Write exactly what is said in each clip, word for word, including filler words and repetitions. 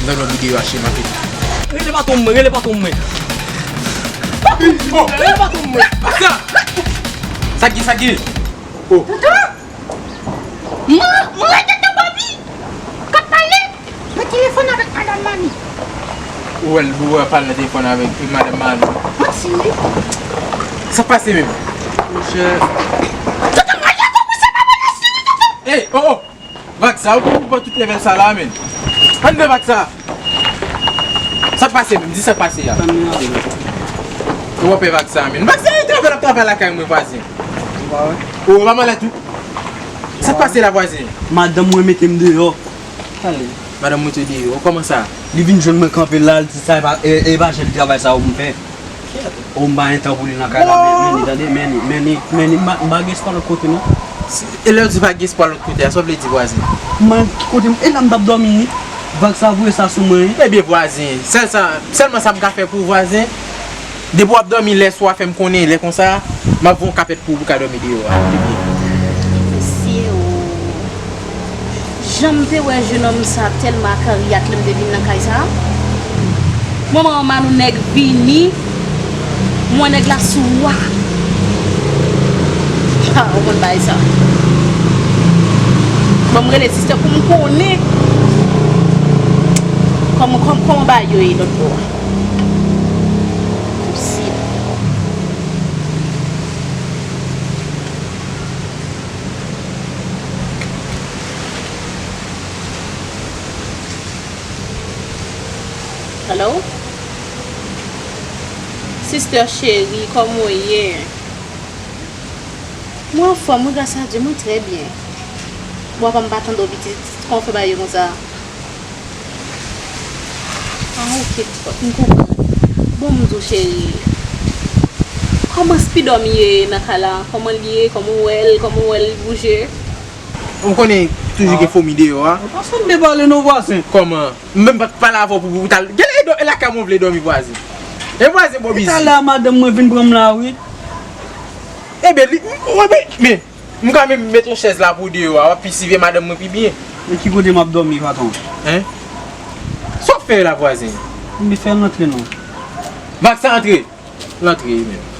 Mwen nan videyo a, cheri, m ap vini. Rele patwon mwen, rele patwon mwen. Rele patwon mwen. Sa, sa ki, sa ki? Oh. Mwen, mwen rete nan Bobby k ap pale nan telefòn avèk madanm Mami. Ou wè l, ou wè pale nan telefòn avèk madanm Mami. Manti, wi. Sa k pase menm? Monchè. Tonton, mwen rete pou se pa mwen nan siri, tonton. Ey, oh, oh. Vag sa, ou pou pran tout lèvèl sa la, menn. Ann nan vag sa. Sa k pase menm? Di sa k pase a. Ou wè pè vag sa, menn. Vag sa, e travay l ap travay lakay mwen, vwazen. Ou pa wè? Ou pa malèt tou. Sa k pase la, vwazen? Madanm mwen mete m deyò. Madanm mete w deyò, kòman sa? Li vin jwenn mwen kanpe la, li di sa, e pa, e, e pa jèn travay sa ou m fè. Ou m pa gen tan pou li nan kay la, men, men li, tande, men li, men li, men li, m pa, m pa gen espwa lòt kote, non. E lè w di pa gen espwa lòt kote a, sa w vle di, vwazen? Mwen, ki kote m, e la m t ap dòmi, wi. Vag sa voye sa sou mwen, wi. Ebyen, vwazen, sèl sa, sèlman sa m ka fè pou ou, vwazen, depi w ap dòmi lè swa, fè m konnen, lè konsa, m ap voye yon kapèt pou ou, pou w ka dòmi deyò a. Mesye, o. Jan m te wè jenòm sa tèlman akaryat lè m te vin nan kay sa. Manman manman nou nèg vini, m wè nèg la sou wa. Ha, ou konn bagay sa. Ban m rele sistè pou m konnen kòman, kòman, kòman bagay yo ye lòt bò a. Posib. Hello? Sister cheri, kòman w ye? Mwen anfòm, wi, gras a Dye, mwen trè byen. Bon, apa m pa tande w pitit, kòman w fè bagay yo konsa? Ah, ok, m konprann. Bon, m di w, cheri, kòman Spidòm ye nan kay la? Kòman l ye? Kòman w wè l? Kòman w wè l bouje? Ou konnen toujou gen fomi deyò a. Ou pa fin de pale non, vwazen. Kòman? M menm pa t pale avè w pou, pou, pou w t al. Gen lè e dò-, e lakay mwen w vle dòmi, vwazen. E vwazen, bon, bizi. E talè a madanm mwen vin pran m la, wi. Ebyen, li, m, m, m, men, m ka menm met yon chèz la pou w deyò a, w ap pi siveye madanm mwen pi byen. Men ki kote m ap dòmi, patwon? Hein? Sa w ap fè la, vwazen? M fè l antre non. Vag sa antre. L antre, wi, menm.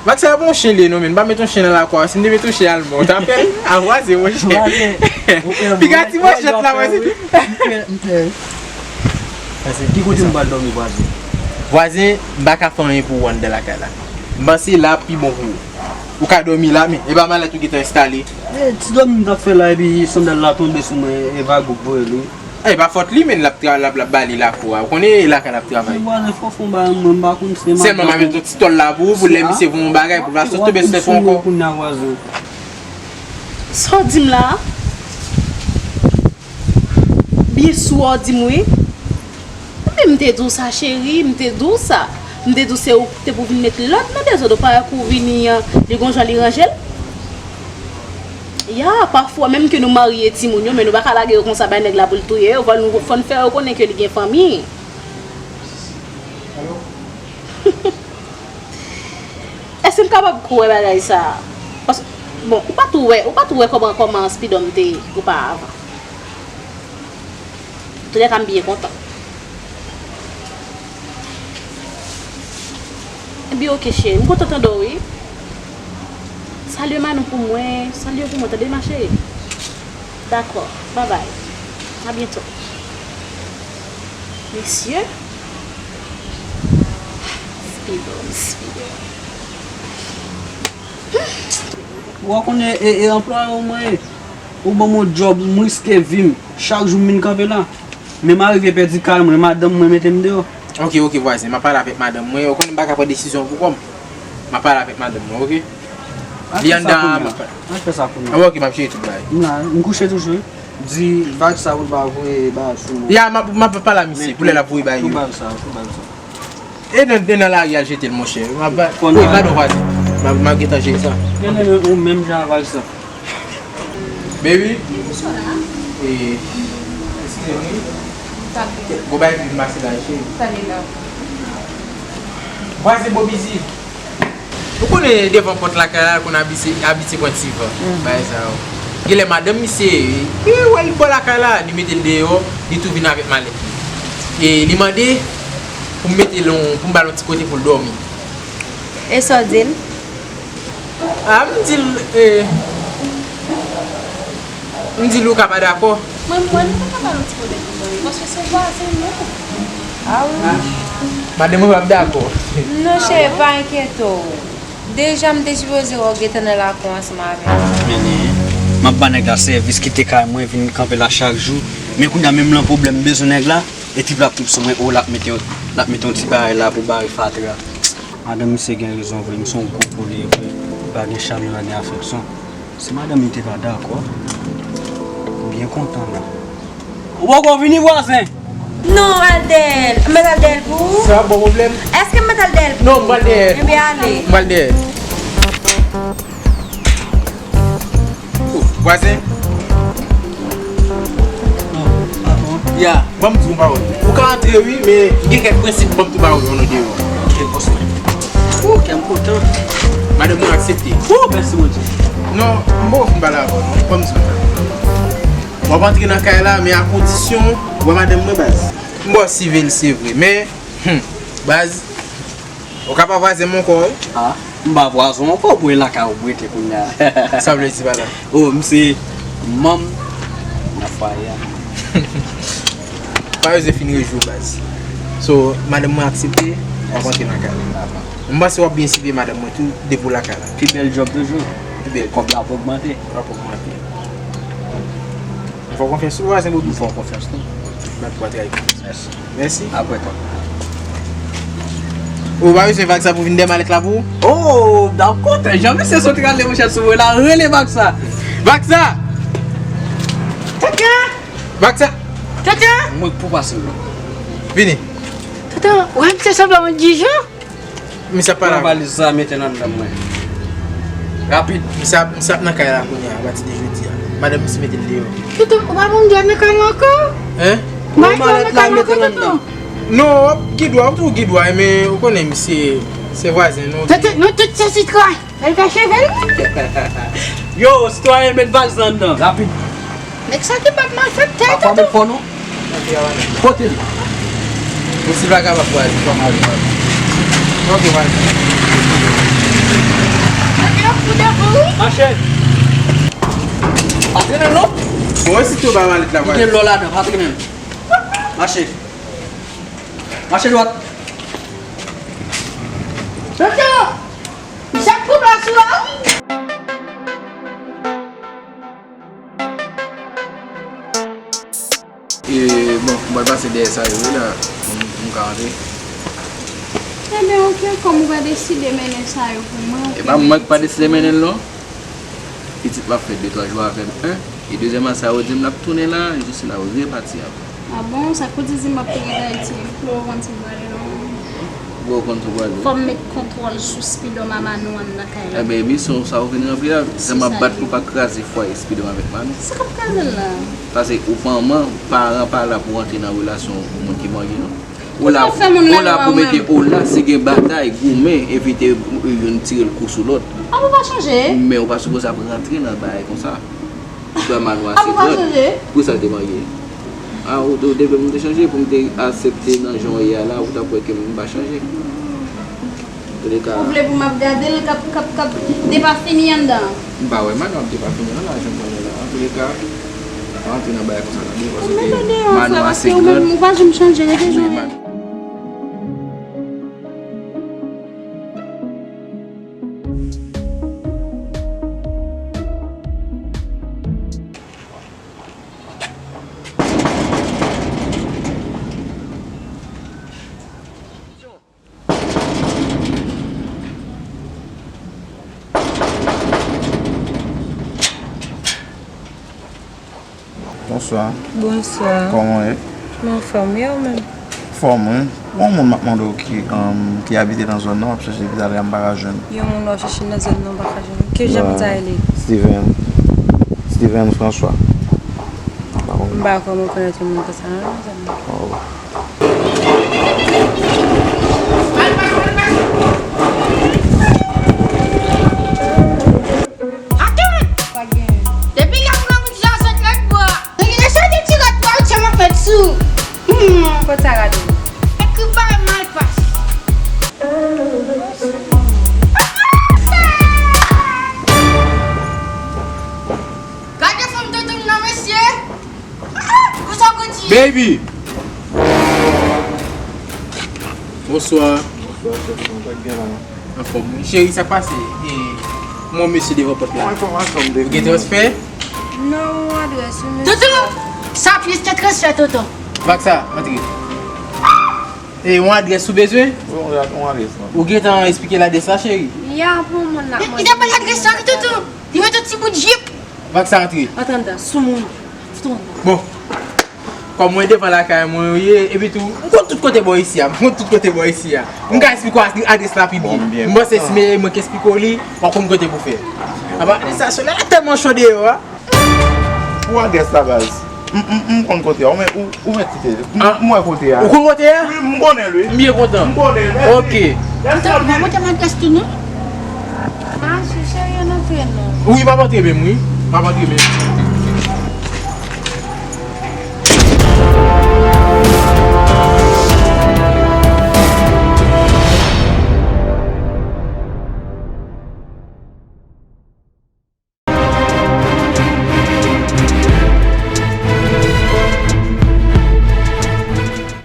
Vag sa a bon chen li ye non, menm. M pa met yon chen nan lakou a. Si m te met yon chen al mò, w ta fè l. A vwazen, monchè. Piga ti manchèt la, vwazen. Ki kote m pral dòmi, vwazen? Vwazen, m pa ka fè anyen pou ou anndan lakay la. M panse la ap pi bon pou ou. Ou ka dòmi la, men e pa malèt ou gentan enstale. E, ti dòmi m t ap fè la, epi sandal la tonbe sou mwen, e vag ou voye l, wi. E pa fòt li, men l ap tra-, l ap, l ap bale lakou a. Ou konnen e lakay l ap travay. Vwazen, fò fè yon bagay, mwen, m pa konn si se madanm. Sèlman m a met yon ti tòl la pou ou, pou lè misye voye yon bagay, pou l pa sot tonbe sou tèt ou ankò. Kounye a, vwazen. Sa w di m la a? Byen si w di m wi. Men m te di w sa, cheri, m te di w sa. M te di w se ou ki te pou vin met lòd nan dezòd, ou pa wè kou vini an, li gon jan li ranje l. Ya, pafwa, menm ke nou marye timoun yo, men nou pa ka lage yo konsa bay nèg la pou l touye yo, fò nou, fò n fè yo konnen ke li gen fanmi. Èske m kapab kwè bagay sa a? Paske, bon, ou pa tou wè, ou pa tou wè kòman, kòman Spidòm te ye oparavan. Antoulèka, m byen kontan. Ebyen, oke, cheri, m kontan tande w, wi. Salye Manou pou mwen, salye pou mwen, tande, ma chérie? Dakò, babay. A byento. Mesye. Spidòm, Spidòm. Ou konnen, e, e anplwaye w mwen ye. Ou ban m yon djòb, m riske vi m. Chak jou m vin kanpe la. Men m arive pèdi kay mwen, madanm mwen mete m deyò. Ok, ok, vwazen, m ap pale avèk madanm mwen. Ou konnen m pa ka pran desizyon pou kò m. M ap pale avèk madanm mwen, ok? Li anndan a, m ap pale. Al fè sa kounye a. Ah, ok, m ap jere tout bagay. M la, m kouche toujou, wi. Di vag sa pou l pa voye bagay sou mwen. Ya, m ap, m ap pale a misye, pou lè l ap voye bagay yo. Tou vag sa, tou vag sa. E nan, e nan lari a l jete l, monchè. M ap ba-, wi, padon, vwazen. M ap, m ap gentan jere sa. Genlè menm ou menm jan avè sa. Baby. Bonswa. E, eskize m, wi. Gon bagay ki vin pase la, cheri. Vwazen, bon, bizi. Ou konnen devan pòt lakay la, konn abitye, abitye pran ti van. Bagay sa yo. Genlè madanm misye, li wè l bò lakay la, li mete l deyò, li tou vin avèk malèt li. E li mande pou m mete l yon, pou m ba l yon ti kote pou l dòmi. E sa w di l? A, m di l, e, m di l ou ka pa dakò. Mwen, mwen, nou pa ka ba l yon ti kote pou l dòmi, paske se vwazen nou. A wi. Madanm mwen p ap dakò. Non, cheri, pa enkyete w. Deja, m te sipoze wè w gentan nan lakou ansanm avè m. Men, m ap ba nèg la sèvis, kite kay mwen, vin kanpe la chak jou. Men kounye a, menm nan pwoblèm, m bezwen nèg la, e tip la ap tonbe sou mwen, o, l ap mete, l ap mete yon ti bagay la pou bare fatra. Madanm misye gen rezon vre, misye yon gwo po li ye vre. Li pa gen chalè, li pa gen afeksyon. Si madanm li te ka dakò, m byen kontan la. Ou poko vini, vwazen? Non, al dèyè l. M mèt al dèyè l pou ou? Sa ap bon pwoblèm? Èske m mèt al dèyè l pou ou? Non, m pral dèyè l. Ebyen, ale. M pral dèyè l. Oh, vwazen? Ya. Ban m di w yon pawòl. Ou ka antre wi, men gen kèk prensip ban m tou ba ou yo nan deyò. Ok, bòs mwen. Ok, m kontan. Madanm mwen aksepte. Oh, mèsi Bondye. Non, m poko fin pale avè w non. Ban m di w yon bagay. W ap antre nan kay la, men a kondisyon w wè madanm mwen baz. M ba w sivil se vre, men, hmm, baz, ou ka pa vwazen m ankò wi. Ah, m pa vwazen w ankò, bwè lakay ou m rete kounye a. Sa vle di pa la? Oh, m se manm nan fwaye a. Pa bezwen fin rejou baz. So, madanm mwen aksepte, w ap antre nan kay la. M panse w ap byen siveye madanm mwen tou, depi w lakay la. Pi bèl djòb toujou. Pi bèl. Kòb la ap ogmante. L ap ogmante. M fè w konfyans tou, vwazen Bobi. M fè w konfyans tou. Mèt pou w travay. Mèsi. Mèsi. Apre tò. Ou pa bezwen vag sa pou vin dèyè malèt la pou ou? Oh, dakò, tè, jan misye sot rale manchèt sou mwen la, rele vag sa. Vag sa! Tata! Vag sa! Tata! Mwen pou pase yo. Vini. Tata, ou wè misye sanble yon Dijon? Misye ap pale avè m. Pran valiz sa, mete l anndan mwen. Rapid. Misye ap, misye ap nan kay la kounye a, apati de jodi a. Madanm misye mete l deyò. Toutou, ou pa ban m dwòl nan kay la ankò? Hein? Ou pa ban m dwòl nan kay la ankò, toutou? Non, w ap gen dwa, w ap toujou gen dwa, men ou konnen misye, se vwazen nou. Toutou, nou tout se sitwayen. Fè l fè cheve l. Yo, sitwayen, met valiz la anndan, rapid. Nèg sa ki pa t mache tèt. Pa, pa met fò non. Pote l. Ou si vagabon pou al, pou al. Ok, vwazen. Nèg yo fou de vou, wi. Mache. Pa trennen l non. Bon, si tou ba malèt la, vwazen. Kite lò ladan, pa trennen l. Mache. Mache dwat. Tata! Sa k pou plas ou a, wi? E, bon, mwen pase dèyè sa yo, wi, la. M, m ka antre. Ebyen, ok, kòm ou pa deside mennen sa yo pou mwen, ok. E pa mwen ki pa deside mennen l, non. Pitit m ap fè de twa jou avè m, en. E dezyèmman, sa yo di m l ap tounen la, jis la, yo repati ankò. A bon, sa k pou di di m ap tou ret Ayiti, pou w konn si m prale non. Pou w konn si w prale. Fò m met kontwòl sou Spidòm a Manou an nan kay la. Ebyen, misyon sa ou vin ranpli la, se m ap bat pou pa kraze fwaye Spidòm avèk Manou. Sa k ap kraze l la? Paske ou manman, paran pa la pou antre nan relasyon moun ki marye, non. Ou la, ou la pou mete, ou la si gen batay, goumen, evite youn tire l kou sou lòt. A, ou pa chanje? Men ou pa sipoze ap rantre nan bagay konsa. Dwa Manou ase gran. Pou sa l te marye. A, ou te, ou te vle pou m te chanje, pou m te aksepte nan jan w ye a la, ou t ap wè ke m pa chanje. Ou vle pou m ap gade l k ap, k ap, k ap depafini anndan? M pa wè Manou ap depafini anndan la, jan m konnen la. Antouleka, pa rantre nan bagay konsa tande, paske Manou ase gran. Ou pa janm chanje, rete jan w ye. Bonswa. Bonswa. Kòman w ye? Mwen anfòm, e ou menm? Fòm, wi. Gon moun m ap mande w ki, um, ki abite nan zòn nan, m ap chèche depi talè a m pa ka jwenn. Yon moun w ap chèche nan zòn nan w pa ka jwenn. Ki jan moun sa rele? Steven. Steven François. M pa konn. M pa kwè mwen konèt yon moun konsa non, mezanmi. Oh. Atann! Depi lè m nan wout la, sot lòt bò. Eseye de ti rad pa w, tchè m ap met sou. Hmm. Kot sa rad Baby! Bonswa. Bonswa, chèf, sa k gen la? Anfòm, wi. Cheri, sa k pase? E, yon mesye devan pòt la. Yon enfòmasyon m te... Ou gen transfè? Non, yon adrès, wi, mesye. Tonton! Sa plis ke transfè, tonton. Vag sa, antre. E, yon adrès ou bezwen? Wi, yon ad-, yon adrès, non. Ou gentan esplike l adrès la, cheri? Ya, pou moun la. Li te bay adrès la, wi, tonton. Li mete yon ti bout jip. Vag sa, antre. Antre anndan, soumoun. Fouti anndan. Bon. Kòm mwen devan lakay mwen, wi, epi tou, m konn tout kote bò isi a, m konn tout kote bò isi a. M ka esplike w adrès la pi byen. Bon, byen. M panse si mwen, mwen k esplike w li, w ap konn kote pou fè. Apa, sa, solèy la tèlman cho deyò a. Pou adrès la, baz. M, m, m konn kote a. Ou mèt, ou, ou mèt kite. M, ah, m wè kote a. Ou konn kote a? Wi, m konnen l, wi. M byen kontan. M konnen l, mèsi. Ok. Tonton, pa montre m adrès tou, non? Mache, cheri, ann antre, non. Wi, m ap antre menm, wi. M ap antre menm.